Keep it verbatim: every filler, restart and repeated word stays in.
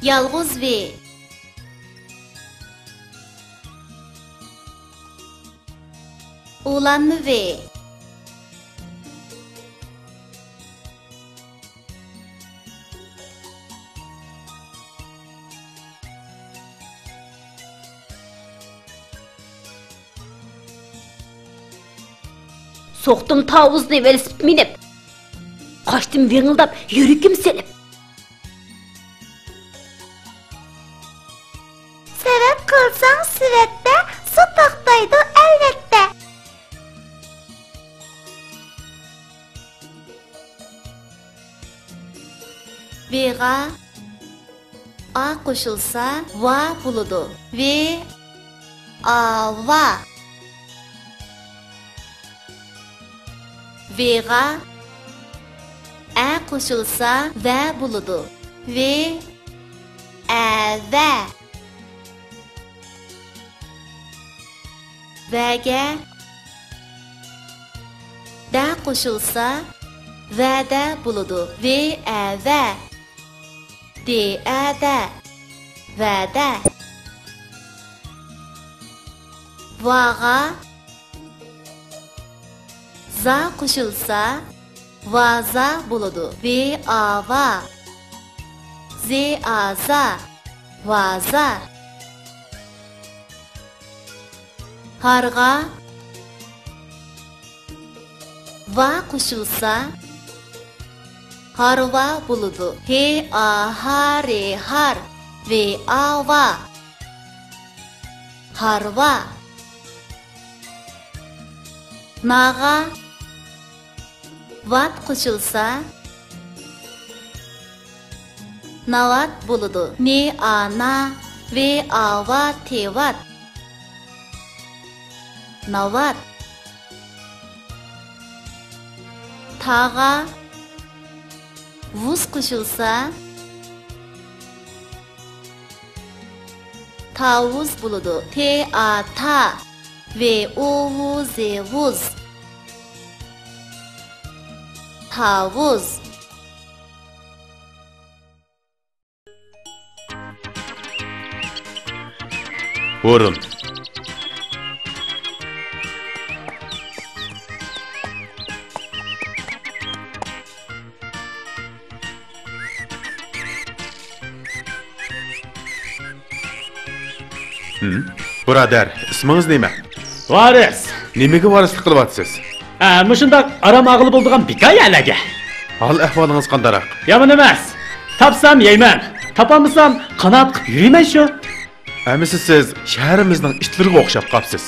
يالغۇز ۋې. ئۇلانما ۋې. سوقتۇم تاۋۇزنى ۋېلىسىپىت مىنىپ، قاچتىم ۋىڭىلداپ يۈرىكىم سېلىپ. سەۋەب قىلساڭ سېۋەتتە، سۇ توختايدۇ ئەلۋەتتە. ۋېغا ئا قوشۇلسا ۋا بولىدۇ. ۋې، ئا، ۋا. ۋېغا ئە قوشۇلسا ۋە بولىدۇ. ۋې، ئە، ۋە. ۋەگە دە قوشۇلسا ۋەدە بولىدۇ. ۋې، ئە، ۋە. دې، ئە، دە. ۋەدە. ۋاغا زا قوشۇلسا ۋازا بولىدۇ. ۋې، ئا، ۋا. زې، ئا، زا. ۋازا. ھارغا ۋا قوشۇلسا ھارۋا بولىدۇ. ھې، ئا، ھا، رې، ھار. ۋې، ئا، ۋا. ھارۋا. ناغا ۋات قوشۇلسا ناۋات بولىدۇ. نې، ئا، نا. ۋې، ئا، ۋا، تېۋات. ناۋات. تاغا ۋۇز قوشۇلسا تاۋۇز بولىدۇ. تې، ئا، تا. ۋې، ئۇ، ۋۇ، زې، ۋۇز. تاۋۇز. ھۇرۇن. ھىم، بۇرادەر، ئىسمىڭىز نېمە؟ ۋارىس. نېمىگە ۋارىسلىق قىلىۋاتىسىز؟ ھە، مۇشۇنداق ئارام ئالغىلى بولىدىغان بىكايەلەرگە. ھال ئەھۋالىڭىز قانداقراق؟ يامان ئەمەس. تاپسام يەيمەن، تاپالمىسام قانائەت قىلىپ يۈرىمەن شۇ. ئەمىسە سىز شەھىرىمىزنىڭ ئىتلىرىغا ئوخشاپ قاپسىز.